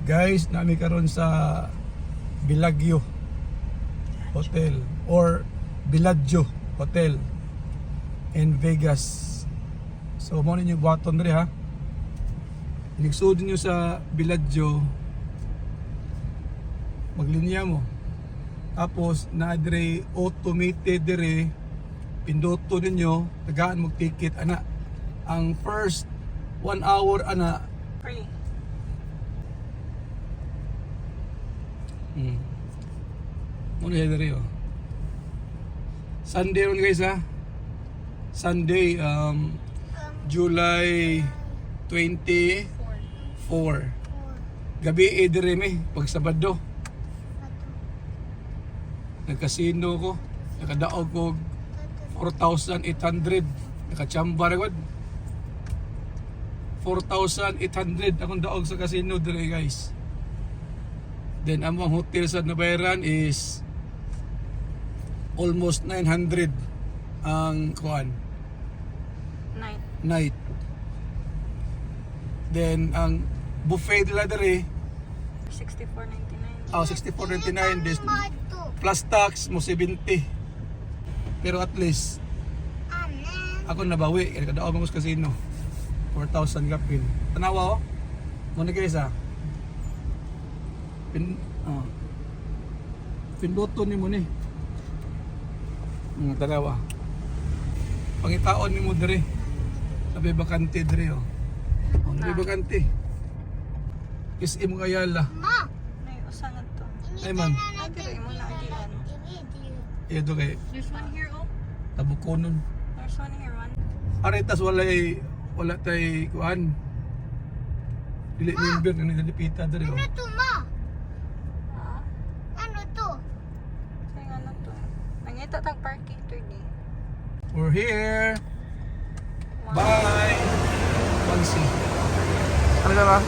Guys, nami karon sa Bellagio Hotel or Bellagio Hotel in Vegas. So mo ninyo buhaton diri ha. Inisud niyo sa Bellagio, maglinya mo. Tapos na dire automated dire, pinduto ninyo, tagaan mo ticket ana. Ang first 1 hour ana Free. Muna siya dari oh. Sunday ron guys ha. Sunday July 24. Gabi dire mi pag Sabado. Nagkasino ko. Nakadaog ko 4,800. Nakachamba ra gud. 4,800 akong daog sa casino dire guys. Then among hotel sa nabayaran is almost 900 ang kuan night. Then ang buffet nila dere 64.99. 64.99 this plus tax mo 70. Pero at least ako nabawi kaya kadaog mo sa casino 4,000 kapin. Tanawa oh. Mo ni guys ah. Pinduto ni mo ni. Tanawa. Pangitaon ni mo dire. Sabi bakante dire oh. Sabi bakante. Is imo kayala. Ma, may usangan to. Ay man. Ay, mo na agian. Ito kay There's one here, oh. tabukonon. There's one here, one. Aritas wala tay kuan. Dili member nga nilipita dire oh. Ano to, ma? Ah, Ano to? sa'yo nga na to. Nangita tag parking today. We're here. Wow. Bye. Pansi. Ano na ba?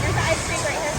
There's the ice cream right here.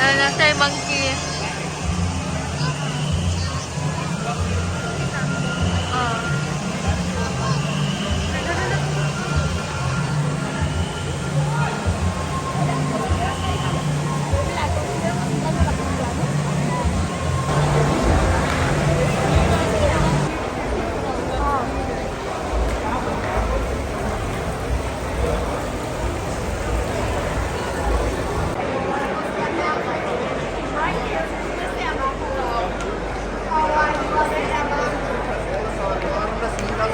Ano, sir, monkey.